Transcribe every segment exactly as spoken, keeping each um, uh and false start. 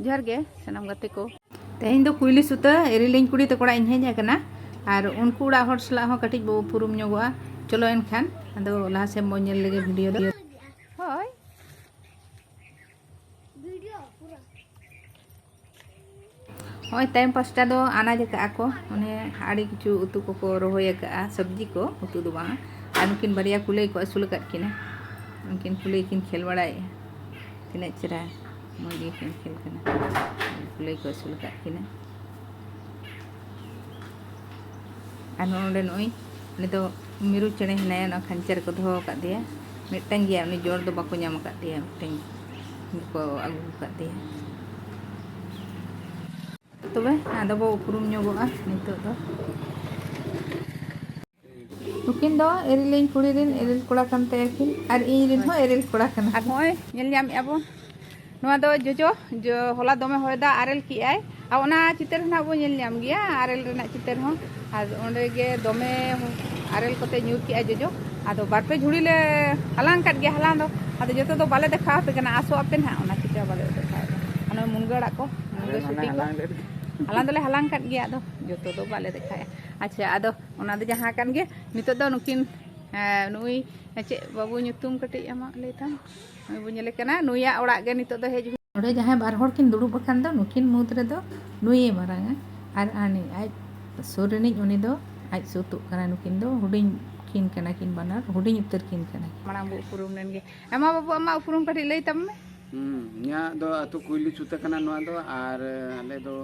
ᱡᱚᱦᱟᱨ ᱜᱮ ᱥᱟᱱᱟᱢ ᱜᱟᱛᱮ ᱠᱚ᱾ ᱛᱮᱦᱮᱧ ᱫᱚ ᱠᱩᱭᱞᱤ ᱥᱩᱛᱟᱹ ᱮᱨᱤᱞᱤᱧ ᱠᱩᱲᱤ ᱛᱟᱠᱚ ᱚᱲᱟᱜ ᱤᱧ ᱦᱮᱡ ᱟᱠᱟᱱᱟ, ᱟᱨ ᱩᱱᱠᱩ ᱚᱲᱟᱜ ᱦᱚᱲ ᱥᱟᱞᱟᱜ ᱦᱚᱸ ᱠᱟᱹᱴᱤᱡ ᱵᱚ ᱩᱯᱨᱩᱢ ᱧᱚᱜᱚᱜᱼᱟ᱾ ᱪᱚᱞᱚ ᱮᱱᱠᱷᱟᱱ ᱟᱫᱚ ᱞᱟᱦᱟ ᱥᱮᱫ ᱵᱚᱱ ᱧᱮᱞ ᱞᱮᱜᱮ ᱵᱷᱤᱰᱤᱭᱳ ᱫᱚ᱾ ᱦᱳᱭ᱾ ᱱᱚᱜᱼᱚᱭ ᱛᱟᱭᱚᱢ ᱯᱟᱥᱴᱟ ᱫᱚ ᱟᱱᱟᱡ ᱟᱠᱟᱜᱼᱟ ᱠᱚ, ᱚᱱᱮ ᱟᱹᱰᱤ ᱠᱤᱪᱷᱩ ᱩᱛᱩ ᱠᱚᱠᱚ ᱨᱚᱦᱚᱭ ᱟᱠᱟᱜᱼᱟ, ᱥᱚᱵᱽᱡᱤ ᱠᱚ, ᱩᱛᱩ ᱫᱚ ᱵᱟᱝ᱾ ᱟᱨ ᱱᱩᱠᱤᱱ ᱵᱟᱨᱭᱟ ᱠᱩᱞᱟᱹᱭ ᱠᱚ ᱟᱹᱥᱩᱞ ᱟᱠᱟᱫ ᱠᱤᱱᱟ, ᱩᱱᱠᱤᱱ ᱠᱩᱞᱟᱹᱭ ᱠᱤᱱ ᱠᱷᱮᱞ ᱵᱟᱲᱟᱭᱮᱫᱼᱟ, ᱛᱤᱱᱟᱹᱜ ᱪᱮᱦᱨᱟ ᱢᱚᱡᱽ ᱜᱮᱠᱤᱱ ᱠᱷᱮᱞ ᱠᱟᱱᱟ᱾ ᱠᱩᱞᱟᱹᱭ ᱠᱚ ᱟᱹᱥᱩᱞ ᱟᱠᱟᱫ ᱠᱤᱱᱟ᱾ ᱟᱨ ᱱᱚᱰᱮ ᱱᱚᱜᱼᱚᱭ ᱩᱱᱤ ᱫᱚ ᱢᱤᱨᱩ ᱪᱮᱬᱮ ᱦᱮᱱᱟᱭᱟ, ᱚᱱᱟ ᱠᱷᱟᱧᱪᱟ ᱨᱮᱠᱚ ᱫᱚᱦᱚ ᱟᱠᱟᱫᱮᱭᱟ᱾ ᱢᱤᱫᱴᱟᱝ ᱜᱮᱭᱟ, ᱩᱱᱤ ᱡᱚᱲ ᱫᱚ ᱵᱟᱠᱚ ᱧᱟᱢ ᱟᱠᱟᱫᱮᱭᱟ, ᱢᱤᱫᱴᱟᱝ ᱜᱮᱠᱚ ᱟᱹᱜᱩ ᱟᱠᱟᱫᱮᱭᱟ᱾ ᱛᱚᱵᱮ ᱟᱫᱚ ᱵᱚ ᱩᱯᱨᱩᱢ ᱧᱚᱜᱚᱜᱼᱟ ᱱᱤᱛᱚᱜ ᱫᱚ᱾ ᱱᱩᱠᱤᱱ ᱫᱚ ᱮᱨᱮᱞᱤᱧ ᱠᱩᱲᱤ ᱨᱮᱱ ᱮᱨᱮᱞ ᱠᱚᱲᱟ ᱠᱟᱱ ᱛᱟᱭᱟ ᱠᱤᱱ, ᱟᱨ ᱤᱧ ᱨᱮᱱ ᱦᱚᱸ ᱮᱨᱮᱞ ᱠᱚᱲᱟ ᱠᱟᱱᱟ᱾ ᱟᱨ ᱱᱚᱜᱼᱚᱭ ᱧᱮᱞ ᱧᱟᱢᱮᱫᱼᱟ ᱵᱚᱱ, ᱱᱚᱣᱟ ᱫᱚ ᱡᱚᱡᱚ, ᱡᱚ, ᱦᱚᱞᱟ ᱫᱚᱢᱮ ᱦᱚᱭ ᱫᱟᱜ ᱟᱨᱮᱞ ᱠᱮᱜᱼᱟᱭ, ᱟᱨ ᱚᱱᱟ ᱪᱤᱛᱟᱹᱨ ᱦᱚᱸ ᱱᱟᱜ ᱵᱚᱱ ᱧᱮᱞ ᱧᱟᱢ ᱜᱮᱭᱟ, ᱟᱨᱮᱞ ᱨᱮᱱᱟᱜ ᱪᱤᱛᱟᱹᱨ ᱦᱚᱸ᱾ ᱟᱨ ᱚᱸᱰᱮ ᱜᱮ ᱫᱚᱢᱮ ᱟᱨᱮᱞ ᱠᱚᱛᱮ ᱧᱩᱨ ᱠᱮᱜᱼᱟᱭ ᱡᱚᱡᱚ᱾ ᱟᱫᱚ ᱵᱟᱨ ᱯᱮ ᱡᱷᱩᱲᱤ ᱞᱮ ᱦᱟᱞᱟᱝ ᱠᱟᱫ ᱜᱮᱭᱟ ᱦᱟᱞᱟᱝ ᱫᱚ, ᱟᱫᱚ ᱡᱚᱛᱚ ᱫᱚ ᱵᱟᱞᱮ ᱫᱮᱠᱷᱟᱣ ᱟᱯᱮ ᱠᱟᱱᱟ, ᱟᱥᱚᱜ ᱟᱯᱮ ᱱᱟᱜ, ᱚᱱᱟ ᱪᱤᱠᱟᱹ ᱵᱟᱞᱮ ᱫᱮᱠᱷᱟᱣ ᱮᱫᱟ᱾ ᱚᱱᱟ ᱢᱩᱱᱜᱟᱹ ᱟᱲᱟᱜ ᱠᱚ, ᱢᱩᱱᱜᱟᱹ ᱟᱞᱮ ᱢᱟᱞᱮ ᱥᱩᱴᱤ ᱠᱚ ᱦᱟᱞᱟᱝ ᱞᱮᱫ ᱜᱮ᱾ ᱦᱟᱞᱟᱝ ᱫᱚᱞᱮ ᱦᱟᱞᱟᱝ ᱠᱟᱫ ᱜᱮᱭᱟ, ᱟᱫᱚ ᱡᱚᱛᱚ ᱫᱚ ᱵᱟᱞᱮ ᱫᱮᱠᱷᱟᱣᱮᱫᱼᱟ᱾ ᱟᱪᱪᱷᱟ, ᱟᱫᱚ ᱚᱱᱟ ᱫᱚ ᱡᱟᱦᱟᱸ ᱠᱟᱱ ᱜᱮ, ᱱᱤᱛᱚᱜ ᱫᱚ ᱱᱩᱠᱤᱱ, ᱮᱸ, ᱱᱩᱭ ᱪᱮᱫ ᱵᱟᱹᱵᱩ ᱧᱩᱛᱩᱢ ᱠᱟᱹᱴᱤᱡ ᱟᱢᱟᱜ ᱞᱟᱹᱭ ᱛᱟᱢ? ᱱᱩᱭ ᱵᱚ ᱧᱮᱞᱮ ᱠᱟᱱᱟ, ᱱᱩᱭᱟᱜ ᱚᱲᱟᱜ ᱜᱮ ᱱᱤᱛᱚᱜ ᱫᱚ ᱦᱮᱡ ᱦᱩᱭ᱾ ᱱᱚᱰᱮ ᱡᱟᱦᱟᱸᱭ ᱵᱟᱨ ᱦᱚᱲ ᱠᱤᱱ ᱫᱩᱲᱩᱵ ᱟᱠᱟᱱ ᱫᱚ, ᱱᱩᱠᱤᱱ ᱢᱩᱫᱽ ᱨᱮᱫᱚ ᱱᱩᱭᱮ ᱢᱟᱨᱟᱝᱟ, ᱟᱨ ᱦᱟᱹᱱᱤ ᱟᱡ ᱥᱩᱨ ᱨᱤᱱᱤᱡ ᱩᱱᱤ ᱫᱚ ᱟᱡ ᱥᱩᱛᱩᱜ ᱠᱟᱱᱟ᱾ ᱱᱩᱠᱤᱱ ᱫᱚ ᱦᱩᱰᱤᱧ ᱠᱤᱱ ᱠᱟᱱᱟ ᱠᱤᱱ, ᱵᱟᱱᱟᱨ ᱦᱩᱰᱤᱧ ᱩᱛᱟᱹᱨ ᱠᱤᱱ ᱠᱟᱱᱟ ᱠᱤᱱ᱾ ᱢᱟᱲᱟᱝ ᱵᱚ ᱩᱯᱨᱩᱢ ᱞᱮᱱ ᱜᱮ᱾ ᱮ ᱢᱟ ᱵᱟᱹᱵᱩ, ᱟᱢᱟᱜ ᱩᱯᱨᱩᱢ ᱠᱟᱹᱴᱤᱡ ᱞᱟᱹᱭ ᱛᱟᱢ ᱢᱮ᱾ ᱦᱩᱸ, ᱤᱧᱟᱹᱜ ᱫᱚ ᱟᱹᱛᱩ ᱠᱩᱭᱞᱤ ᱪᱷᱩᱛᱟᱹ ᱠᱟᱱᱟ ᱱᱚᱣᱟ ᱫᱚ, ᱟᱨ ᱟᱞᱮ ᱫᱚ,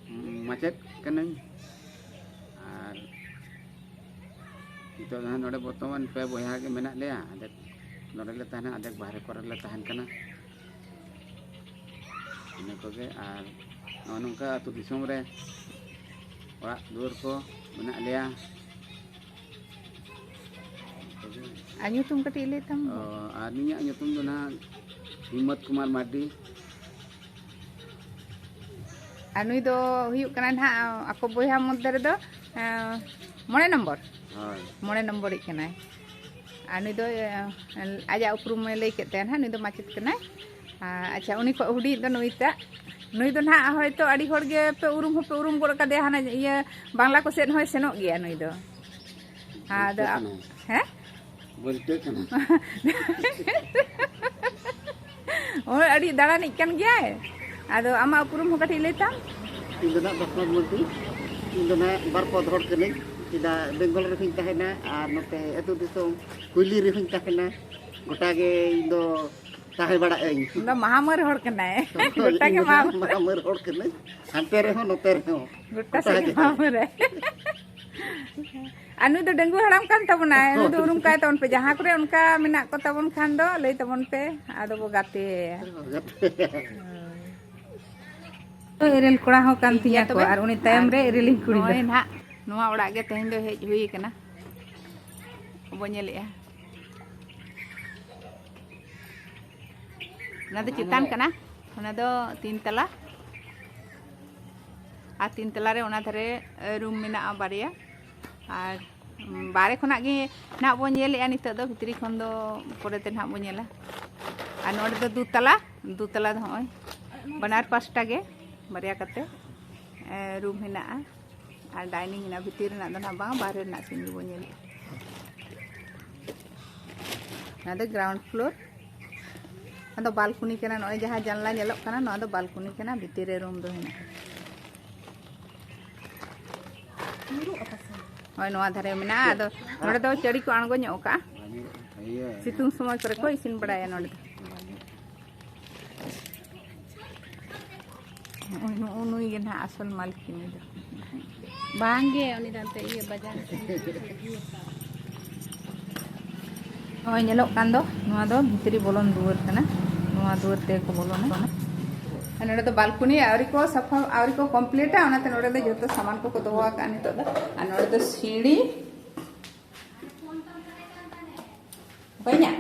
ᱩᱸ, ᱢᱟᱪᱮᱫ ᱠᱟᱹᱱᱟᱹᱧ᱾ ᱟᱨ ᱱᱤᱛᱚᱜ ᱫᱚ ᱦᱟᱸᱜ ᱱᱚᱰᱮ ᱵᱚᱨᱛᱚᱢᱟᱱ ᱯᱮ ᱵᱚᱭᱦᱟ ᱜᱮ ᱢᱮᱱᱟᱜ ᱞᱮᱭᱟ᱾ ᱟᱫᱷᱮᱠ ᱱᱚᱰᱮ ᱞᱮ ᱛᱟᱦᱮᱱᱟ, ᱟᱫᱷᱮᱠ ᱵᱟᱦᱨᱮ ᱠᱚᱨᱮ ᱞᱮ ᱛᱟᱦᱮᱱ ᱠᱟᱱᱟ᱾ ᱤᱱᱟᱹ ᱠᱚᱜᱮ᱾ ᱟᱨ ᱱᱚᱜᱼᱚ ᱱᱚᱝᱠᱟ ᱟᱹᱛᱩ ᱫᱤᱥᱚᱢ ᱨᱮ ᱚᱲᱟᱜ ᱫᱩᱣᱟᱹᱨ ᱠᱚ ᱢᱮᱱᱟᱜ ᱞᱮᱭᱟ᱾ ᱟᱨ ᱧᱩᱛᱩᱢ ᱠᱟᱹᱴᱤᱡ ᱞᱟᱹᱭ ᱛᱟᱢ? ᱚ, ᱟᱨ ᱤᱧᱟᱹᱜ ᱧᱩᱛᱩᱢ ᱫᱚ ᱱᱟᱦᱟᱜ ᱦᱤᱢᱢᱚᱛ ᱠᱩᱢᱟᱨ ᱢᱟᱨᱰᱤ᱾ ᱟᱨ ᱱᱩᱭ ᱫᱚ ᱦᱩᱭᱩᱜ ᱠᱟᱱᱟ ᱱᱟᱦᱟᱜ ᱟᱠᱚ ᱵᱚᱭᱦᱟ ᱢᱚᱫᱽᱫᱷᱮ ᱨᱮᱫᱚ, ᱮᱸ, ᱢᱚᱬᱮ ᱱᱚᱢᱵᱚᱨ᱾ ᱦᱳᱭ᱾ ᱢᱚᱬᱮ ᱱᱚᱢᱵᱚᱨᱤᱡ ᱠᱟᱱᱟᱭ᱾ ᱟᱨ ᱱᱩᱭ ᱫᱚ, ᱮᱸ, ᱟᱡᱟᱜ ᱩᱯᱨᱩᱢᱮ ᱞᱟᱹᱭ ᱠᱮᱫ ᱛᱟᱭᱟ ᱱᱟᱦᱟᱜ, ᱱᱩᱭ ᱫᱚ ᱢᱟᱪᱮᱫ ᱠᱟᱱᱟᱭ᱾ ᱟᱨ ᱟᱪᱪᱷᱟ, ᱩᱱᱤ ᱠᱷᱚᱱ ᱦᱩᱰᱤᱧ ᱫᱚ ᱱᱩᱭᱴᱟᱜ᱾ ᱱᱩᱭ ᱫᱚ ᱱᱟᱦᱟᱜ ᱦᱚᱭᱛᱳ ᱟᱹᱰᱤ ᱦᱚᱲ ᱜᱮ ᱯᱮ ᱩᱨᱩᱢ ᱦᱚᱸᱯᱮ ᱩᱨᱩᱢ ᱜᱚᱫ ᱠᱟᱫᱮᱭᱟ, ᱦᱟᱱᱟ ᱤᱭᱟᱹ ᱵᱟᱝᱞᱟ ᱠᱚ ᱥᱮᱫ ᱦᱚᱸᱭ ᱥᱮᱱᱚᱜ ᱜᱮᱭᱟ ᱱᱩᱭ ᱫᱚ᱾ ᱟᱫᱚ, ᱵᱚᱞᱛᱮ ᱠᱟᱱᱟ᱾ ᱦᱮᱸ? ᱵᱚᱞᱛᱮ ᱠᱟᱱᱟ᱾ ᱳᱭ ᱟᱹᱰᱤ ᱫᱟᱬᱟᱱᱤᱡ ᱠᱟᱱ ᱜᱮᱭᱟᱭ᱾ ᱟᱫᱚ ᱟᱢᱟᱜ ᱩᱯᱨᱩᱢ ᱦᱚᱸ ᱠᱟᱹᱴᱤᱡ ᱞᱟᱹᱭ ᱛᱟᱢ᱾ ᱤᱧ ᱫᱚ ᱱᱟᱜ ᱵᱟᱥᱱᱟᱛ ᱢᱟᱹᱨᱰᱤ᱾ ᱤᱧ ᱫᱚ ᱱᱟᱜ ᱵᱟᱨ ᱯᱚᱫ ᱦᱚᱲ ᱠᱟᱹᱱᱟᱹᱧ᱾ ᱪᱮᱫᱟᱜ ᱵᱮᱝᱜᱚᱞ ᱨᱮᱦᱚᱸᱧ ᱛᱟᱦᱮᱱᱟ ᱟᱨ ᱱᱚᱛᱮ ᱟᱹᱛᱩ ᱫᱤᱥᱚᱢ ᱠᱩᱭᱞᱤ ᱨᱮᱦᱚᱸᱧ ᱛᱟᱦᱮᱱᱟ᱾ ᱜᱚᱴᱟ ᱜᱮ ᱤᱧ ᱫᱚ ᱛᱟᱦᱮᱸ ᱵᱟᱲᱟᱜ ᱟᱹᱧ᱾ ᱩᱱᱤ ᱫᱚ ᱢᱟᱦᱟᱢᱟᱹᱨ ᱦᱚᱲ ᱠᱟᱱᱟᱭ᱾ ᱦᱳᱭ, ᱜᱚᱴᱟ ᱜᱮ ᱤᱧ ᱫᱚ ᱢᱟᱦᱟᱢᱟᱹᱨ᱾ ᱢᱟᱦᱟᱢᱟᱹᱨ ᱦᱚᱲ ᱠᱟᱹᱱᱟᱹᱧ᱾ ᱦᱟᱱᱛᱮ ᱨᱮᱦᱚᱸ ᱱᱚᱛᱮ ᱨᱮᱦᱚᱸ᱾ ᱜᱚᱴᱟ ᱥᱮᱫ ᱜᱮ ᱢᱟᱦᱟᱢᱟᱹᱨ᱾ ᱟᱨ ᱱᱩᱭ ᱫᱚ ᱰᱟᱺᱜᱩᱣᱟᱹ ᱦᱟᱲᱟᱢ ᱠᱟᱱ ᱛᱟᱵᱚᱱᱟᱭ᱾ ᱱᱩᱭ ᱫᱚ ᱩᱨᱩᱢ ᱠᱟᱭ ᱛᱟᱵᱚᱱ ᱯᱮ᱾ ᱡᱟᱦᱟᱸ ᱠᱚᱨᱮ ᱚᱱᱠᱟ ᱢᱮᱱᱟᱜ ᱠᱚ ᱛᱟᱵᱚᱱ ᱠᱷᱟᱱ ᱫᱚ ᱞᱟᱹᱭ ᱛᱟᱵᱚᱱ ᱯᱮ, ᱟᱫᱚ ᱵᱚ ᱜᱟᱛᱮᱭᱟ᱾ ᱮᱨᱮᱞ ᱠᱚᱲᱟ ᱦᱚᱸ ᱠᱟᱱ ᱴᱷᱤᱠ ᱜᱮᱭᱟ ᱛᱤᱧᱟ ᱠᱚ, ᱛᱚᱵᱮ᱾ ᱟᱨ ᱩᱱᱤ ᱛᱟᱭᱚᱢ ᱨᱮ ᱮᱨᱮᱞᱤᱧ ᱠᱩᱲᱤ ᱫᱚ᱾ ᱱᱚᱜᱼᱚᱭ ᱱᱟᱦᱟᱜ ᱱᱚᱣᱟ ᱚᱲᱟᱜ ᱜᱮ ᱛᱮᱦᱮᱧ ᱫᱚ ᱦᱮᱡ ᱦᱩᱭ ᱟᱠᱟᱱᱟ᱾ ᱵᱚ ᱧᱮᱞᱮᱜᱼᱟ᱾ ᱚᱱᱟ ᱫᱚ ᱪᱮᱛᱟᱱ ᱠᱟᱱᱟ, ᱚᱱᱟ ᱫᱚ ᱛᱤᱱ ᱛᱟᱞᱟ᱾ ᱟᱨ ᱛᱤᱱ ᱛᱟᱞᱟ ᱨᱮ ᱚᱱᱟ ᱫᱷᱟᱨᱮ, ᱮ, ᱨᱩᱢ ᱢᱮᱱᱟᱜᱼᱟ ᱵᱟᱨᱭᱟ᱾ ᱟᱨ, ᱩᱢ, ᱵᱟᱦᱨᱮ ᱠᱷᱚᱱᱟᱜ ᱜᱮ ᱱᱟᱦᱟᱜ ᱵᱚᱱ ᱧᱮᱞᱮᱜᱼᱟ ᱱᱤᱛᱚᱜ ᱫᱚ, ᱵᱷᱤᱛᱨᱤ ᱠᱷᱚᱱ ᱫᱚ ᱯᱚᱨᱮᱛᱮ ᱱᱟᱦᱟᱜ ᱵᱚᱱ ᱧᱮᱞᱟ᱾ ᱟᱨ ᱱᱚᱰᱮ ᱫᱚ ᱫᱩ ᱛᱟᱞᱟ, ᱫᱩ ᱛᱟᱞᱟ ᱫᱚ ᱦᱚᱸᱜᱼᱚᱭ ᱵᱟᱱᱟᱨ ᱯᱟᱥᱴᱟ ᱜᱮ ᱵᱟᱨᱭᱟ ᱠᱟᱛᱮ, ᱮ, ᱨᱩᱢ ᱦᱮᱱᱟᱜᱼᱟ᱾ ᱟᱨ ᱰᱟᱭᱱᱤᱝ ᱦᱮᱱᱟᱜᱼᱟ, ᱵᱷᱤᱛᱤᱨ ᱨᱮᱱᱟᱜ ᱫᱚ ᱱᱟᱦᱟᱜ ᱵᱟᱝ, ᱵᱟᱦᱨᱮ ᱨᱮᱱᱟᱜ ᱥᱤᱱ ᱜᱮᱵᱚᱱ ᱧᱮᱞᱮᱜᱼᱟ᱾ ᱱᱚᱣᱟ ᱫᱚ ᱜᱨᱟᱣᱩᱱᱰ ᱯᱷᱞᱳᱨ᱾ ᱟᱫᱚ ᱵᱟᱞᱠᱚᱱᱤ ᱠᱟᱱᱟ, ᱱᱚᱜᱼᱚᱭ ᱡᱟᱦᱟᱸ ᱡᱟᱱᱞᱟ ᱧᱮᱞᱚᱜ ᱠᱟᱱᱟ, ᱱᱚᱣᱟ ᱫᱚ ᱵᱟᱞᱠᱚᱱᱤ ᱠᱟᱱᱟ, ᱵᱷᱤᱛᱤᱨ ᱨᱮ ᱨᱩᱢ ᱫᱚ ᱦᱮᱱᱟᱜᱼᱟ᱾ ᱦᱳᱭ, ᱱᱚᱣᱟ ᱫᱷᱟᱨᱮ ᱢᱮᱱᱟᱜᱼᱟ᱾ ᱟᱫᱚ ᱱᱚᱰᱮ ᱫᱚ ᱪᱟᱹᱲᱤ ᱠᱚ ᱟᱬᱜᱚ ᱧᱚᱜ ᱠᱟᱜᱼᱟ᱾ ᱥᱤᱛᱩᱝ ᱥᱚᱢᱚᱭ ᱠᱚᱨᱮ ᱠᱚ ᱤᱥᱤᱱ ᱵᱟᱲᱟᱭᱟ ᱱᱚᱰᱮ ᱫᱚ᱾ ᱱᱩᱜᱼᱩ ᱱᱩᱭ ᱜᱮ ᱱᱟᱦᱟᱜ ᱟᱥᱚᱞ ᱢᱟᱞᱠᱤᱱ ᱫᱚ᱾ ᱵᱟᱝ ᱜᱮ, ᱩᱱᱤ ᱫᱚ ᱚᱱᱛᱮ ᱤᱭᱟᱹ ᱵᱟᱡᱟᱨ ᱥᱮᱱ᱾ ᱱᱚᱜᱼᱚᱭ ᱧᱮᱞᱚᱜ ᱠᱟᱱ ᱫᱚ, ᱱᱚᱣᱟ ᱫᱚ ᱵᱷᱤᱛᱨᱤ ᱵᱚᱞᱚᱱ ᱫᱩᱣᱟᱹᱨ ᱠᱟᱱᱟ᱾ ᱱᱚᱣᱟ ᱫᱩᱣᱟᱹᱨ ᱛᱮ ᱠᱚ ᱵᱚᱞᱚᱱᱟ᱾ ᱟᱨ ᱱᱚᱰᱮ ᱫᱚ ᱵᱟᱞᱠᱚᱱᱤ ᱟᱹᱣᱨᱤ ᱠᱚ ᱥᱟᱯᱷᱟ, ᱟᱹᱣᱨᱤ ᱠᱚ ᱠᱚᱢᱯᱞᱤᱴᱟ, ᱚᱱᱟᱛᱮ ᱱᱚᱰᱮ ᱫᱚ ᱡᱚᱛᱚ ᱥᱟᱢᱟᱱ ᱠᱚᱠᱚ ᱫᱚᱦᱚ ᱟᱠᱟᱫᱼᱟ ᱱᱤᱛᱚᱜ ᱫᱚ᱾ ᱟᱨ ᱱᱚᱰᱮ ᱫᱚ ᱥᱤᱲᱤ, ᱚᱠᱚᱭ ᱤᱧᱟᱹᱜ?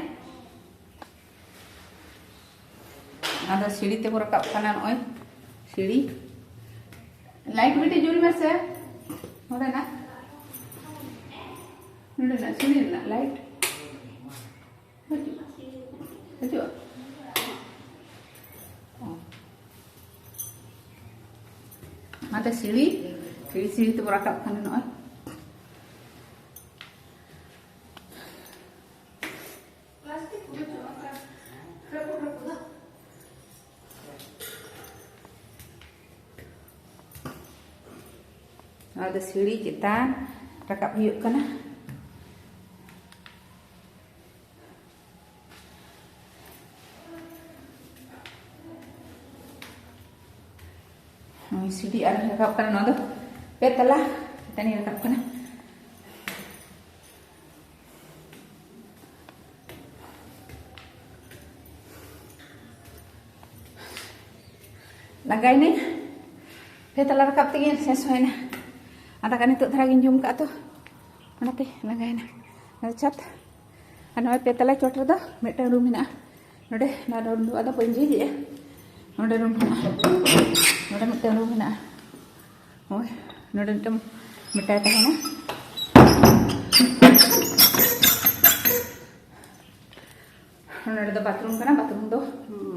ᱟᱫᱚ ᱥᱤᱲᱤ ᱛᱮᱵᱚ ᱨᱟᱠᱟᱵ ᱠᱟᱱᱟ, ᱱᱚᱜᱼᱚᱭ ᱥᱤᱲᱤ᱾ ᱞᱟᱭᱤᱴ ᱵᱤᱴᱤ ᱡᱩᱞ ᱢᱮᱥᱮ, ᱱᱚᱰᱮᱱᱟᱜ, ᱱᱚᱰᱮᱱᱟᱜ ᱥᱤᱲᱤ ᱨᱮᱱᱟᱜ ᱞᱟᱭᱤᱴ᱾ ᱦᱤᱡᱩᱜᱼᱟ, ᱦᱤᱡᱩᱜᱼᱟ᱾ ᱚ᱾ ᱚᱱᱟᱛᱮ ᱥᱤᱲᱤ, ᱥᱤᱲᱤ, ᱥᱤᱲᱤ ᱛᱮᱵᱚ ᱨᱟᱠᱟᱵ ᱠᱟᱱᱟ ᱱᱚᱜᱼᱚᱭ᱾ ᱱᱚᱣᱟ ᱫᱚ ᱥᱤᱲᱤ ᱪᱮᱛᱟᱱ ᱨᱟᱠᱟᱵ ᱦᱩᱭᱩᱜ ᱠᱟᱱᱟ᱾ ᱱᱚᱜᱼᱚᱭ ᱥᱤᱲᱤ ᱟᱨ ᱨᱟᱠᱟᱵ ᱠᱟᱱᱟ, ᱱᱚᱣᱟ ᱫᱚ ᱯᱮ ᱛᱟᱞᱟ ᱪᱮᱛᱟᱱᱤᱧ ᱨᱟᱠᱟᱵ ᱠᱟᱱᱟ᱾ ᱞᱟᱸᱜᱟᱭᱱᱟᱹᱧ, ᱯᱮ ᱛᱟᱞᱟ ᱨᱟᱠᱟᱵ ᱛᱮᱜᱮ ᱥᱮᱥ ᱦᱩᱭᱱᱟ᱾ ᱟᱨ ᱫᱟᱠᱟ ᱱᱤᱛᱚᱜ ᱫᱷᱟᱨᱟ ᱜᱤᱧ ᱡᱚᱢ ᱠᱟᱜᱼᱟ ᱛᱚ, ᱚᱱᱟᱛᱮ ᱞᱟᱸᱜᱟᱭᱱᱟ᱾ ᱟᱫᱚ ᱪᱷᱟᱛ, ᱟᱨ ᱱᱚᱜᱼᱚᱭ ᱯᱮ ᱛᱟᱞᱟ ᱪᱚᱴ ᱨᱮᱫᱚ ᱢᱤᱫᱴᱟᱝ ᱨᱩᱢ ᱢᱮᱱᱟᱜᱼᱟ᱾ ᱱᱚᱰᱮ ᱱᱚᱣᱟ ᱨᱩᱢ ᱫᱚ ᱟᱫᱚ ᱵᱟᱹᱧ ᱡᱷᱤᱡ ᱮᱜᱼᱟ᱾ ᱱᱚᱰᱮ ᱨᱩᱢ ᱢᱮᱱᱟᱜᱼᱟ, ᱱᱚᱰᱮ ᱢᱤᱫᱴᱟᱝ ᱨᱩᱢ ᱢᱮᱱᱟᱜᱼᱟ᱾ ᱦᱳᱭ, ᱱᱚᱰᱮ ᱢᱤᱫᱴᱟᱝ ᱢᱮᱴᱟᱭ ᱛᱟᱦᱮᱱᱟ᱾ ᱱᱚᱰᱮ ᱫᱚ ᱵᱟᱛᱷᱨᱩᱢ ᱠᱟᱱᱟ, ᱵᱟᱛᱷᱨᱩᱢ ᱫᱚ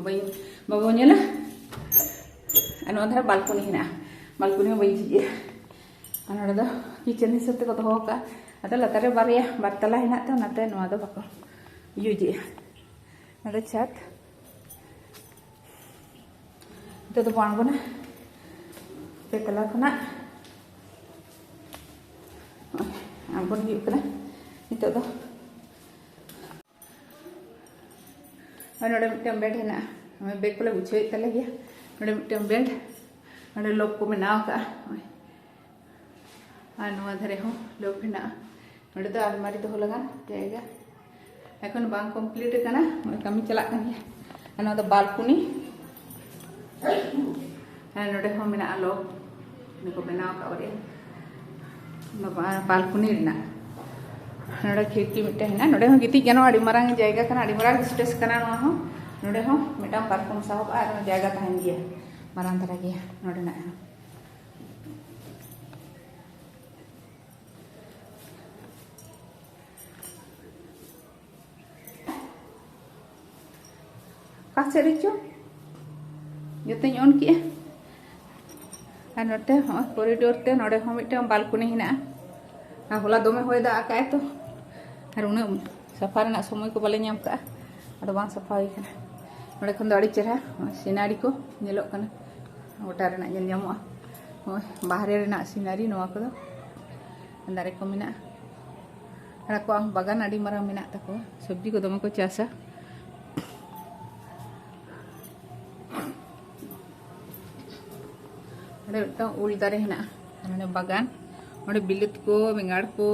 ᱵᱟᱹᱧ, ᱵᱟᱵᱚ ᱧᱮᱞᱟ᱾ ᱟᱨ ᱱᱚᱣᱟ ᱫᱷᱟᱨᱮ ᱵᱟᱞᱠᱚᱱᱤ ᱦᱮᱱᱟᱜᱼᱟ, ᱵᱟᱞᱠᱚᱱᱤ ᱦᱚᱸ ᱵᱟᱹᱧ ᱡᱷᱤᱡ ᱮᱜᱼᱟ᱾ ᱟᱨ ᱱᱚᱰᱮ ᱫᱚ ᱠᱤᱪᱮᱱ ᱦᱤᱥᱟᱹᱵ ᱛᱮᱠᱚ ᱫᱚᱦᱚ ᱟᱠᱟᱫᱼᱟ᱾ ᱟᱫᱚ ᱞᱟᱛᱟᱨ ᱨᱮ ᱵᱟᱨᱭᱟ, ᱵᱟᱨ ᱛᱟᱞᱟ ᱦᱮᱱᱟᱜ ᱛᱮ ᱚᱱᱟᱛᱮ ᱱᱚᱣᱟ ᱫᱚ ᱵᱟᱠᱚ ᱤᱭᱩᱡᱽ ᱮᱜᱼᱟ᱾ ᱱᱚᱰᱮ ᱪᱷᱟᱛ᱾ ᱱᱤᱛᱚᱜ ᱫᱚᱵᱚ ᱟᱬᱜᱚᱱᱟ ᱯᱮ ᱛᱟᱞᱟ ᱠᱷᱚᱱᱟᱜ᱾ ᱟᱬᱜᱚᱱ ᱦᱩᱭᱩᱜ ᱠᱟᱱᱟ ᱱᱤᱛᱚᱜ ᱫᱚ᱾ ᱟᱨ ᱱᱚᱰᱮ ᱢᱤᱫᱴᱟᱝ ᱵᱮᱰ ᱦᱮᱱᱟᱜᱼᱟ᱾ ᱱᱚᱜᱼᱚᱭ ᱵᱮᱜᱽ ᱠᱚᱞᱮ ᱜᱩᱪᱷᱟᱹᱣᱮᱫ ᱛᱟᱞᱮ ᱜᱮᱭᱟ᱾ ᱱᱚᱰᱮ ᱢᱤᱫᱴᱟᱝ ᱵᱮᱰ, ᱱᱚᱰᱮ ᱞᱚᱠ ᱠᱚ ᱵᱮᱱᱟᱣ ᱟᱠᱟᱫᱼᱟ᱾ ᱱᱚᱜᱼᱚᱭ᱾ ᱟᱨ ᱱᱚᱣᱟ ᱫᱷᱟᱨᱮ ᱦᱚᱸ ᱞᱚᱠ ᱦᱮᱱᱟᱜᱼᱟ᱾ ᱱᱚᱰᱮ ᱫᱚ ᱟᱞᱢᱟᱨᱤ ᱫᱚᱦᱚ ᱞᱟᱜᱟᱱ ᱡᱟᱭᱜᱟ᱾ ᱮᱠᱷᱚᱱ ᱵᱟᱝ ᱠᱚᱢᱯᱞᱤᱴ ᱟᱠᱟᱱᱟ, ᱱᱚᱜᱼᱚᱭ ᱠᱟᱹᱢᱤ ᱪᱟᱞᱟᱜ ᱠᱟᱱ ᱜᱮᱭᱟ᱾ ᱟᱨ ᱱᱚᱣᱟ ᱫᱚ ᱵᱟᱞᱠᱩᱱᱤ᱾ ᱟᱨ ᱱᱚᱰᱮ ᱦᱚᱸ ᱢᱮᱱᱟᱜᱼᱟ ᱞᱚᱠ, ᱱᱚᱰᱮ ᱠᱚ ᱵᱮᱱᱟᱣ ᱟᱠᱟᱫ ᱵᱟᱨᱭᱟ᱾ ᱵᱟᱞᱠᱩᱱᱤ ᱨᱮᱱᱟᱜ ᱱᱚᱰᱮ ᱠᱷᱤᱲᱠᱤ ᱢᱤᱫᱴᱮᱱ ᱦᱮᱱᱟᱜᱼᱟ᱾ ᱱᱚᱰᱮ ᱦᱚᱸ ᱜᱤᱛᱤᱡ ᱜᱟᱱᱚᱜᱼᱟ, ᱟᱹᱰᱤ ᱢᱟᱨᱟᱝ ᱡᱟᱭᱜᱟ ᱠᱟᱱᱟ, ᱟᱹᱰᱤ ᱢᱟᱨᱟᱝ ᱥᱯᱮᱥ ᱠᱟᱱᱟ ᱱᱚᱣᱟ ᱦᱚᱸ᱾ ᱱᱚᱰᱮ ᱦᱚᱸ ᱢᱤᱫᱴᱟᱝ ᱯᱟᱨᱠᱚᱢ ᱥᱟᱦᱚᱵᱼᱟ ᱟᱨ ᱡᱟᱭᱜᱟ ᱛᱟᱦᱮᱱ ᱜᱮᱭᱟ, ᱢᱟᱨᱟᱝ ᱫᱷᱟᱨᱟ ᱜᱮᱭᱟ ᱱᱚᱰᱮᱱᱟᱜ ᱦᱚᱸ᱾ ᱚᱠᱟ ᱥᱮᱫ ᱨᱮᱪᱚ ᱡᱚᱛᱚᱧ ᱚᱱ ᱠᱮᱜᱼᱟ᱾ ᱟᱨ ᱱᱚᱛᱮ ᱦᱚᱸ ᱠᱚᱨᱤᱰᱳᱨ ᱛᱮ ᱱᱚᱰᱮ ᱦᱚᱸ ᱢᱤᱫᱴᱟᱝ ᱵᱟᱞᱠᱚᱱᱤ ᱦᱮᱱᱟᱜᱼᱟ᱾ ᱟᱨ ᱦᱚᱞᱟ ᱫᱚᱢᱮ ᱦᱚᱭ ᱫᱟᱜ ᱟᱠᱟᱫᱼᱟᱭ ᱛᱚ, ᱟᱨ ᱩᱱᱟᱹᱜ ᱥᱟᱯᱷᱟ ᱨᱮᱱᱟᱜ ᱥᱚᱢᱚᱭ ᱠᱚ ᱵᱟᱞᱮ ᱧᱟᱢ ᱠᱟᱜᱼᱟ, ᱟᱫᱚ ᱵᱟᱝ ᱥᱟᱯᱷᱟ ᱦᱩᱭ ᱠᱟᱱᱟ᱾ ᱱᱚᱰᱮ ᱠᱷᱚᱱ ᱫᱚ ᱟᱹᱰᱤ ᱪᱮᱦᱨᱟ ᱥᱤᱱᱟᱨᱤ ᱠᱚ ᱧᱮᱞᱚᱜ ᱠᱟᱱᱟ, ᱜᱚᱴᱟ ᱨᱮᱱᱟᱜ ᱧᱮᱞ ᱧᱟᱢᱚᱜᱼᱟ᱾ ᱱᱚᱜᱼᱚᱭ ᱵᱟᱦᱨᱮ ᱨᱮᱱᱟᱜ ᱥᱤᱱᱟᱨᱤ ᱱᱚᱣᱟ ᱠᱚᱫᱚ, ᱫᱟᱨᱮ ᱠᱚ ᱢᱮᱱᱟᱜᱼᱟ᱾ ᱟᱨ ᱟᱠᱚᱣᱟᱜ ᱦᱚᱸ ᱵᱟᱜᱟᱱ ᱟᱹᱰᱤ ᱢᱟᱨᱟᱝ ᱢᱮᱱᱟᱜ ᱛᱟᱠᱚᱣᱟ, ᱥᱚᱵᱽᱡᱤ ᱠᱚ ᱫᱚᱢᱮ ᱠᱚ ᱪᱟᱥᱟ᱾ ᱚᱸᱰᱮ ᱢᱤᱫᱴᱟᱝ ᱩᱞ ᱫᱟᱨᱮ ᱦᱮᱱᱟᱜᱼᱟ, ᱚᱸᱰᱮ ᱵᱟᱜᱟᱱ, ᱚᱸᱰᱮ ᱵᱤᱞᱟᱹᱛ ᱠᱚ, ᱵᱮᱸᱜᱟᱲ ᱠᱚ,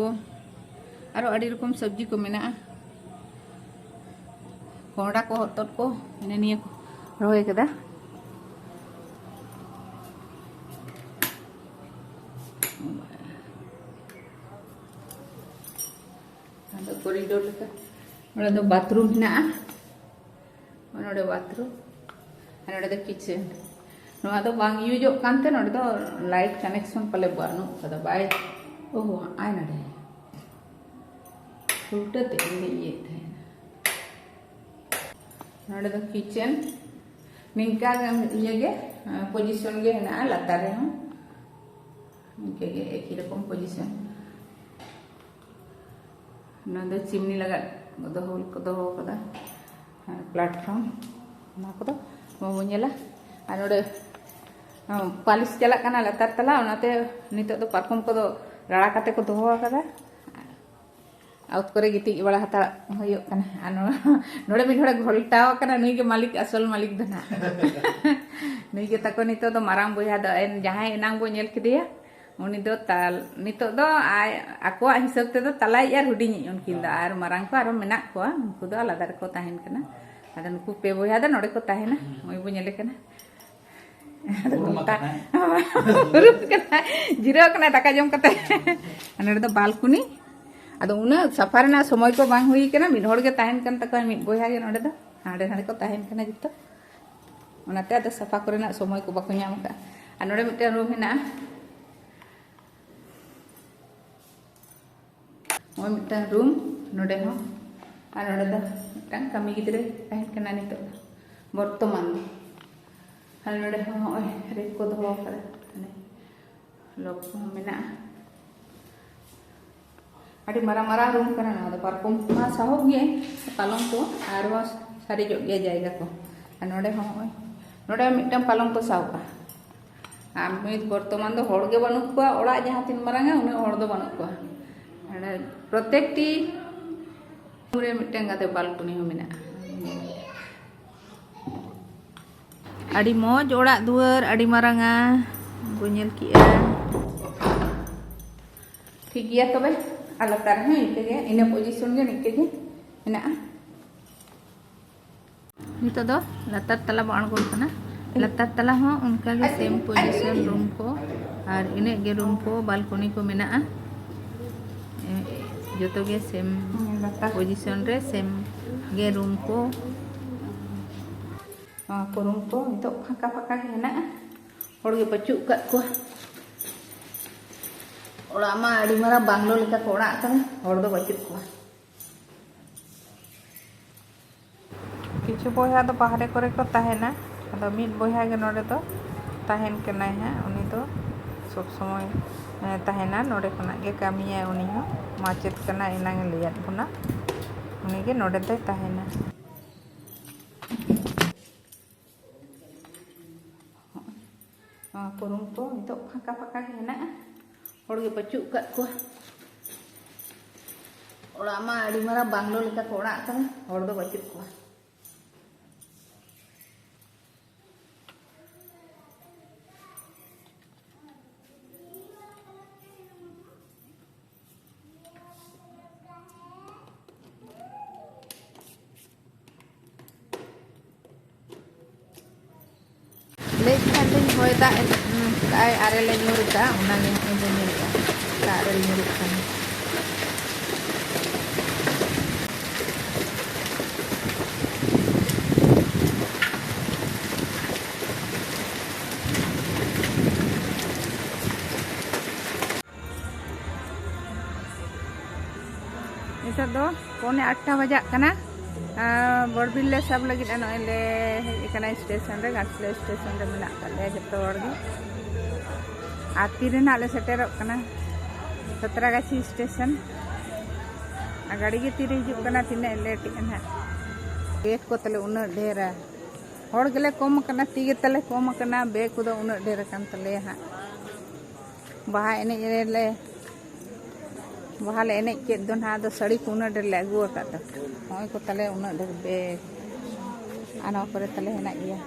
ᱟᱨᱚ ᱟᱹᱰᱤ ᱨᱚᱠᱚᱢ ᱥᱚᱵᱽᱡᱤ ᱠᱚ ᱢᱮᱱᱟᱜᱼᱟ᱾ ᱠᱚᱸᱦᱰᱟ ᱠᱚ, ᱦᱚᱛᱚᱫ ᱠᱚ, ᱦᱤᱱᱟᱹ ᱱᱤᱭᱟᱹ ᱠᱚ ᱨᱚᱦᱚᱭ ᱠᱟᱫᱟ᱾ ᱟᱫᱚ ᱠᱚᱨᱤᱰᱳᱨ ᱞᱮᱠᱟ᱾ ᱱᱚᱰᱮ ᱫᱚ ᱵᱟᱛᱷᱨᱩᱢ ᱦᱮᱱᱟᱜᱼᱟ᱾ ᱱᱚᱰᱮ ᱵᱟᱛᱷᱨᱩᱢ ᱟᱨ ᱱᱚᱰᱮ ᱫᱚ ᱠᱤᱪᱮᱱ᱾ ᱱᱚᱣᱟ ᱫᱚ ᱵᱟᱝ ᱤᱭᱩᱡᱚᱜ ᱠᱟᱱᱛᱮ ᱱᱚᱰᱮ ᱫᱚ ᱞᱟᱭᱤᱴ ᱠᱟᱱᱮᱠᱥᱚᱱ ᱯᱟᱞᱮ ᱵᱟᱹᱱᱩᱜ ᱠᱟᱫᱟ, ᱵᱟᱭ, ᱳᱦᱳ, ᱟᱭ ᱱᱚᱰᱮ ᱩᱞᱴᱟᱹ ᱛᱮ ᱤᱧ ᱫᱚᱧ ᱤᱭᱟᱹᱭᱮᱫ ᱛᱟᱦᱮᱱᱟ᱾ ᱱᱚᱰᱮ ᱫᱚ ᱠᱤᱪᱮᱱ, ᱱᱤᱝᱠᱟ ᱜᱮ ᱤᱭᱟᱹ ᱜᱮ, ᱯᱚᱡᱤᱥᱚᱱ ᱜᱮ ᱦᱮᱱᱟᱜᱼᱟ ᱞᱟᱛᱟᱨ ᱨᱮᱦᱚᱸ, ᱤᱱᱠᱟᱹ ᱜᱮ ᱮᱠᱤ ᱨᱚᱠᱚᱢ ᱯᱚᱡᱤᱥᱚᱱ᱾ ᱱᱚᱣᱟ ᱫᱚ ᱪᱤᱢᱱᱤ ᱞᱟᱜᱟᱫ ᱫᱚᱦᱚ ᱠᱚ ᱫᱚᱦᱚ ᱠᱟᱫᱟ᱾ ᱟᱨ ᱯᱞᱟᱴᱯᱷᱨᱚᱢ, ᱚᱱᱟ ᱠᱚᱫᱚ ᱵᱟᱵᱚᱱ ᱧᱮᱞᱟ᱾ ᱟᱨ ᱱᱚᱰᱮ, ᱦᱚᱸ, ᱯᱟᱞᱤᱥ ᱪᱟᱞᱟᱜ ᱠᱟᱱᱟ ᱞᱟᱛᱟᱨ ᱛᱟᱞᱟ, ᱚᱱᱟᱛᱮ ᱱᱤᱛᱚᱜ ᱫᱚ ᱯᱟᱨᱠᱚᱢ ᱠᱚᱫᱚ ᱨᱟᱲᱟ ᱠᱟᱛᱮ ᱠᱚ ᱫᱚᱦᱚ ᱟᱠᱟᱫᱟ᱾ ᱚᱛ ᱠᱚᱨᱮ ᱜᱤᱛᱤᱡ ᱵᱟᱲᱟ ᱦᱟᱛᱟᱲ ᱦᱩᱭᱩᱜ ᱠᱟᱱᱟ᱾ ᱟᱨ ᱱᱚᱣᱟ, ᱱᱚᱰᱮ ᱢᱤᱫ ᱦᱚᱲᱮ ᱜᱷᱚᱞᱴᱟᱣ ᱟᱠᱟᱱᱟ, ᱱᱩᱭ ᱜᱮ ᱢᱟᱹᱞᱤᱠ, ᱟᱥᱚᱞ ᱢᱟᱹᱞᱤᱠ ᱫᱚ ᱱᱟᱦᱟᱜ᱾ ᱱᱩᱭ ᱜᱮ ᱛᱟᱠᱚ ᱱᱤᱛᱚᱜ ᱫᱚ ᱢᱟᱨᱟᱝ ᱵᱚᱭᱦᱟ ᱫᱚ, ᱮᱱ-, ᱡᱟᱦᱟᱸᱭ ᱮᱱᱟᱝ ᱵᱚ ᱧᱮᱞ ᱠᱮᱫᱮᱭᱟ, ᱩᱱᱤ ᱫᱚ ᱛᱟᱞ-, ᱱᱤᱛᱚᱜ ᱫᱚ ᱟᱡ, ᱟᱠᱚᱣᱟᱜ ᱦᱤᱥᱟᱹᱵ ᱛᱮᱫᱚ ᱛᱟᱞᱟᱭᱤᱡ ᱟᱨ ᱦᱩᱰᱤᱧᱤᱡ ᱩᱱᱠᱤᱱ ᱫᱚ, ᱟᱨ ᱢᱟᱨᱟᱝ ᱠᱚ ᱟᱨᱚ ᱢᱮᱱᱟᱜ ᱠᱚᱣᱟ, ᱩᱱᱠᱩ ᱫᱚ ᱟᱞᱟᱫᱟ ᱨᱮᱠᱚ ᱛᱟᱦᱮᱱ ᱠᱟᱱᱟ᱾ ᱟᱫᱚ ᱱᱩᱠᱩ ᱯᱮ ᱵᱚᱭᱦᱟ ᱫᱚ ᱱᱚᱰᱮ ᱠᱚ ᱛᱟᱦᱮᱱᱟ, ᱱᱚᱜᱼᱚᱭ ᱵᱚ ᱧᱮᱞᱮ ᱠᱟᱱᱟ᱾ ᱟᱫᱚ ᱩᱨᱩᱢ ᱱᱚᱝᱠᱟ ᱟᱠᱟᱱᱟᱭ᱾ ᱩᱨᱩᱢ ᱠᱟᱱᱟᱭ, ᱡᱤᱨᱟᱹᱣ ᱠᱟᱱᱟᱭ ᱫᱟᱠᱟ ᱡᱚᱢ ᱠᱟᱛᱮ᱾ ᱟᱨ ᱱᱚᱰᱮ ᱫᱚ ᱵᱟᱞᱠᱩᱱᱤ᱾ ᱟᱫᱚ ᱩᱱᱟᱹᱜ ᱥᱟᱯᱷᱟ ᱨᱮᱱᱟᱜ ᱥᱚᱢᱚᱭ ᱠᱚ ᱵᱟᱝ ᱦᱩᱭ ᱠᱟᱱᱟ, ᱢᱤᱫ ᱦᱚᱲ ᱜᱮ ᱛᱟᱦᱮᱱ ᱠᱟᱱ ᱛᱟᱠᱚᱣᱟ, ᱢᱤᱫ ᱵᱚᱭᱦᱟ ᱜᱮ ᱱᱚᱰᱮ ᱫᱚ, ᱦᱟᱸᱰᱮ ᱱᱟᱰᱮ ᱠᱚ ᱛᱟᱦᱮᱱ ᱠᱟᱱᱟ ᱡᱚᱛᱚ᱾ ᱚᱱᱟᱛᱮ ᱟᱫᱚ ᱥᱟᱯᱷᱟ ᱠᱚᱨᱮᱱᱟᱜ ᱥᱚᱢᱚᱭ ᱠᱚ ᱵᱟᱠᱚ ᱧᱟᱢ ᱟᱠᱟᱫᱼᱟ᱾ ᱟᱨ ᱱᱚᱰᱮ ᱢᱤᱫᱴᱟᱝ ᱨᱩᱢ ᱦᱮᱱᱟᱜᱼᱟ, ᱱᱚᱜᱼᱚᱭ ᱢᱤᱫᱴᱟᱝ ᱨᱩᱢ ᱱᱚᱰᱮ ᱦᱚᱸ᱾ ᱟᱨ ᱱᱚᱰᱮ ᱫᱚ ᱢᱤᱫᱴᱟᱝ ᱠᱟᱹᱢᱤ ᱜᱤᱫᱽᱨᱟᱹ ᱛᱟᱦᱮᱱ ᱠᱟᱱᱟ ᱱᱤᱛᱚᱜ ᱫᱚ, ᱵᱚᱨᱛᱚᱢᱟᱱ ᱫᱚ᱾ ᱟᱨ ᱱᱚᱰᱮ ᱦᱚᱸ ᱱᱚᱜᱼᱚᱭ ᱨᱮᱠ ᱠᱚ ᱫᱚᱦᱚ ᱟᱠᱟᱫᱟ, ᱦᱟᱱᱮ ᱞᱚᱠ ᱠᱚᱦᱚᱸ ᱢᱮᱱᱟᱜᱼᱟ᱾ ᱟᱹᱰᱤ ᱢᱟᱨᱟᱝ ᱢᱟᱨᱟᱝ ᱨᱩᱢ ᱠᱟᱱᱟ ᱱᱚᱣᱟ ᱫᱚ᱾ ᱯᱟᱨᱠᱚᱢ ᱢᱟ ᱥᱟᱦᱚᱵ ᱜᱮ, ᱯᱟᱞᱚᱝ ᱠᱚ ᱟᱨᱦᱚᱸ ᱥᱟᱨᱮᱡᱚᱜ ᱜᱮᱭᱟ ᱡᱟᱭᱜᱟ ᱠᱚ᱾ ᱟᱨ ᱱᱚᱰᱮ ᱦᱚᱸ ᱱᱚᱜᱼᱚᱭ, ᱱᱚᱰᱮ ᱢᱤᱫᱴᱟᱝ ᱯᱟᱞᱚᱝ ᱠᱚ ᱥᱟᱦᱚᱵᱼᱟ᱾ ᱟᱨ ᱱᱤᱛ ᱵᱚᱨᱛᱚᱢᱟᱱ ᱫᱚ ᱦᱚᱲ ᱜᱮ ᱵᱟᱹᱱᱩᱜ ᱠᱚᱣᱟ, ᱚᱲᱟᱜ ᱡᱟᱦᱟᱸ ᱛᱤᱱ ᱢᱟᱨᱟᱝᱟ ᱩᱱᱟᱹᱜ ᱦᱚᱲ ᱫᱚ ᱵᱟᱹᱱᱩᱜ ᱠᱚᱣᱟ᱾ ᱱᱚᱰᱮ ᱯᱨᱚᱛᱮᱠᱴᱤ ᱨᱩᱢ ᱨᱮ ᱢᱤᱫᱴᱟᱝ ᱠᱟᱛᱮ ᱵᱟᱞᱠᱚᱱᱤ ᱦᱚᱸ ᱢᱮᱱᱟᱜᱼᱟ᱾ ᱟᱹᱰᱤ ᱢᱚᱡᱽ ᱚᱲᱟᱜ ᱫᱩᱣᱟᱹᱨ, ᱟᱹᱰᱤ ᱢᱟᱨᱟᱝᱟ, ᱵᱚ ᱧᱮᱞ ᱠᱮᱜᱼᱟ᱾ ᱴᱷᱤᱠ ᱜᱮᱭᱟ ᱛᱚᱵᱮ, ᱟᱨ ᱞᱟᱛᱟᱨ ᱨᱮᱦᱚᱸ ᱤᱱᱠᱟᱹ ᱜᱮ, ᱤᱱᱟᱹ ᱯᱚᱡᱤᱥᱚᱱ ᱜᱮ ᱱᱤᱝᱠᱟᱹ ᱜᱮ ᱢᱮᱱᱟᱜᱼᱟ᱾ ᱱᱤᱛᱚᱜ ᱫᱚ ᱞᱟᱛᱟᱨ ᱛᱟᱞᱟ ᱵᱚ ᱟᱬᱜᱚᱱ ᱠᱟᱱᱟ᱾ ᱞᱟᱛᱟᱨ ᱛᱟᱞᱟ ᱦᱚᱸ ᱚᱱᱠᱟ ᱜᱮ ᱥᱮᱢ ᱯᱚᱡᱤᱥᱚᱱ ᱨᱩᱢ ᱠᱚ, ᱟᱨ ᱤᱱᱟᱹᱜ ᱜᱮ ᱨᱩᱢ ᱠᱚ, ᱵᱟᱞᱠᱚᱱᱤ ᱠᱚ ᱢᱮᱱᱟᱜᱼᱟ᱾ ᱮ, ᱡᱚᱛᱚ ᱜᱮ ᱥᱮᱢ ᱯᱚᱡᱤᱥᱚᱱ ᱨᱮ ᱥᱮᱢ ᱜᱮ ᱨᱩᱢ ᱠᱚ᱾ ᱱᱚᱣᱟ ᱠᱚ ᱨᱩᱢ ᱠᱚ ᱱᱤᱛᱚᱜ ᱯᱷᱟᱸᱠᱟ ᱯᱷᱟᱸᱠᱟ ᱜᱮ ᱦᱮᱱᱟᱜᱼᱟ, ᱦᱚᱲ ᱜᱮ ᱵᱟᱹᱪᱩᱜ ᱟᱠᱟᱫ ᱠᱚᱣᱟ᱾ ᱚᱲᱟᱜ ᱢᱟ ᱟᱹᱰᱤ ᱢᱟᱨᱟᱝ ᱵᱟᱝᱞᱳ ᱞᱮᱠᱟ ᱠᱚ ᱚᱲᱟᱜ ᱟᱠᱟᱫᱟ, ᱦᱚᱲ ᱫᱚ ᱵᱟᱹᱪᱩᱜ ᱠᱚᱣᱟ᱾ ᱠᱤᱪᱷᱩ ᱵᱚᱭᱦᱟ ᱫᱚ ᱵᱟᱦᱨᱮ ᱠᱚᱨᱮ ᱠᱚ ᱛᱟᱦᱮᱱᱟ, ᱟᱫᱚ ᱢᱤᱫ ᱵᱚᱭᱦᱟ ᱜᱮ ᱱᱚᱰᱮ ᱫᱚ ᱛᱟᱦᱮᱱ ᱠᱟᱱᱟᱭ ᱦᱟᱸᱜ᱾ ᱩᱱᱤ ᱫᱚ ᱥᱚᱵ ᱥᱚᱢᱚᱭ, ᱮ, ᱛᱟᱦᱮᱱᱟ, ᱱᱚᱰᱮ ᱠᱷᱚᱱᱟᱜ ᱜᱮ ᱠᱟᱹᱢᱤᱭᱟᱭ᱾ ᱩᱱᱤ ᱦᱚᱸ ᱢᱟᱪᱮᱫ ᱠᱟᱱᱟᱭ, ᱮᱱᱟᱝ ᱮ ᱞᱟᱹᱭᱟᱫ ᱵᱚᱱᱟ, ᱩᱱᱤ ᱜᱮ ᱱᱚᱰᱮ ᱫᱚᱭ ᱛᱟᱦᱮᱱᱟ᱾ ᱱᱚᱣᱟ ᱠᱚ ᱨᱩᱢ ᱠᱚ ᱱᱤᱛᱚᱜ ᱯᱷᱟᱸᱠᱟ ᱯᱷᱟᱸᱠᱟ ᱜᱮ ᱦᱮᱱᱟᱜᱼᱟ, ᱦᱚᱲ ᱜᱮ ᱵᱟᱹᱪᱩᱜ ᱟᱠᱟᱫ ᱠᱚᱣᱟ᱾ ᱚᱲᱟᱜ ᱢᱟ ᱟᱹᱰᱤ ᱢᱟᱨᱟᱝ ᱵᱟᱝᱞᱳ ᱞᱮᱠᱟ ᱠᱚ ᱚᱲᱟᱜ ᱟᱠᱟᱫᱟ, ᱦᱚᱲ ᱫᱚ ᱵᱟᱹᱪᱩᱜ ᱠᱚᱣᱟ᱾ ᱞᱟᱹᱭᱮᱫ ᱠᱷᱟᱱ ᱫᱚᱧ ᱦᱚᱭ ᱫᱟᱜ ᱮ, ᱩᱸ, ᱠᱟᱜᱼᱟᱭ, ᱟᱨᱮᱞ ᱮ ᱧᱩᱨ ᱠᱟᱜᱼᱟ, ᱚᱱᱟᱜᱮ ᱱᱚᱜᱼᱚᱭ ᱵᱚᱱ ᱧᱩᱨᱮᱜᱼᱟ, ᱫᱟᱜ ᱟᱨᱮᱞ ᱧᱩᱨᱩᱜ ᱠᱟᱱᱟ᱾ ᱱᱤᱛᱚᱜ ᱫᱚ ᱯᱚᱱᱮ ᱟᱴᱴᱟ ᱵᱟᱡᱟᱜ ᱠᱟᱱᱟ᱾ ᱟᱨ ᱵᱚᱲᱵᱤᱞ ᱞᱮ ᱥᱟᱵ ᱞᱟᱹᱜᱤᱫ ᱟᱨ ᱱᱚᱜᱼᱚᱭ ᱞᱮ ᱦᱮᱡ ᱟᱠᱟᱱᱟ ᱥᱴᱮᱥᱚᱱ ᱨᱮ, ᱜᱷᱟᱴᱥᱤᱞᱟᱹ ᱥᱴᱮᱥᱚᱱ ᱨᱮ ᱢᱮᱱᱟᱜ ᱟᱠᱟᱫ ᱞᱮᱭᱟ ᱡᱚᱛᱚ ᱦᱚᱲ ᱜᱮ᱾ ᱟᱨ ᱛᱤᱨᱮ ᱱᱟᱦᱟᱜ ᱞᱮ ᱥᱮᱴᱮᱨᱚᱜ ᱠᱟᱱᱟ ᱥᱟᱛᱨᱟᱜᱟᱪᱷᱤ ᱥᱴᱮᱥᱚᱱ᱾ ᱟᱨ ᱜᱟᱹᱰᱤ ᱜᱮ ᱛᱤᱨᱮ ᱦᱤᱡᱩᱜ ᱠᱟᱱᱟ, ᱛᱤᱱᱟᱹᱜ ᱞᱮᱴ ᱮᱜᱼᱟ ᱱᱟᱦᱟᱜ᱾ ᱵᱮᱜᱽ ᱠᱚ ᱛᱟᱞᱮ ᱩᱱᱟᱹᱜ ᱰᱷᱮᱨᱟ, ᱦᱚᱲ ᱜᱮᱞᱮ ᱠᱚᱢ ᱟᱠᱟᱱᱟ, ᱛᱤ ᱜᱮ ᱛᱟᱞᱮ ᱠᱚᱢ ᱟᱠᱟᱱᱟ, ᱵᱮᱜᱽ ᱠᱚᱫᱚ ᱩᱱᱟᱹᱜ ᱰᱷᱮᱨ ᱟᱠᱟᱱ ᱛᱟᱞᱮᱭᱟ ᱦᱟᱸᱜ᱾ ᱵᱟᱦᱟ ᱮᱱᱮᱡ ᱨᱮᱞᱮ, ᱵᱟᱦᱟ ᱞᱮ ᱮᱱᱮᱡ ᱠᱮᱫ ᱫᱚ ᱱᱟᱦᱟᱜ, ᱟᱫᱚ ᱥᱟᱹᱲᱤ ᱠᱚ ᱩᱱᱟᱹᱜ ᱰᱷᱮᱨ ᱞᱮ ᱟᱹᱜᱩ ᱟᱠᱟᱫ ᱫᱚ᱾ ᱱᱚᱜᱼᱚᱭ ᱠᱚ ᱛᱟᱞᱮ ᱩᱱᱟᱹᱜ ᱰᱷᱮᱨ ᱵᱮᱜᱽ, ᱟᱨ ᱱᱚᱣᱟ ᱠᱚᱨᱮ ᱛᱟᱞᱮ ᱦᱮᱱᱟᱜ ᱜᱮᱭᱟ᱾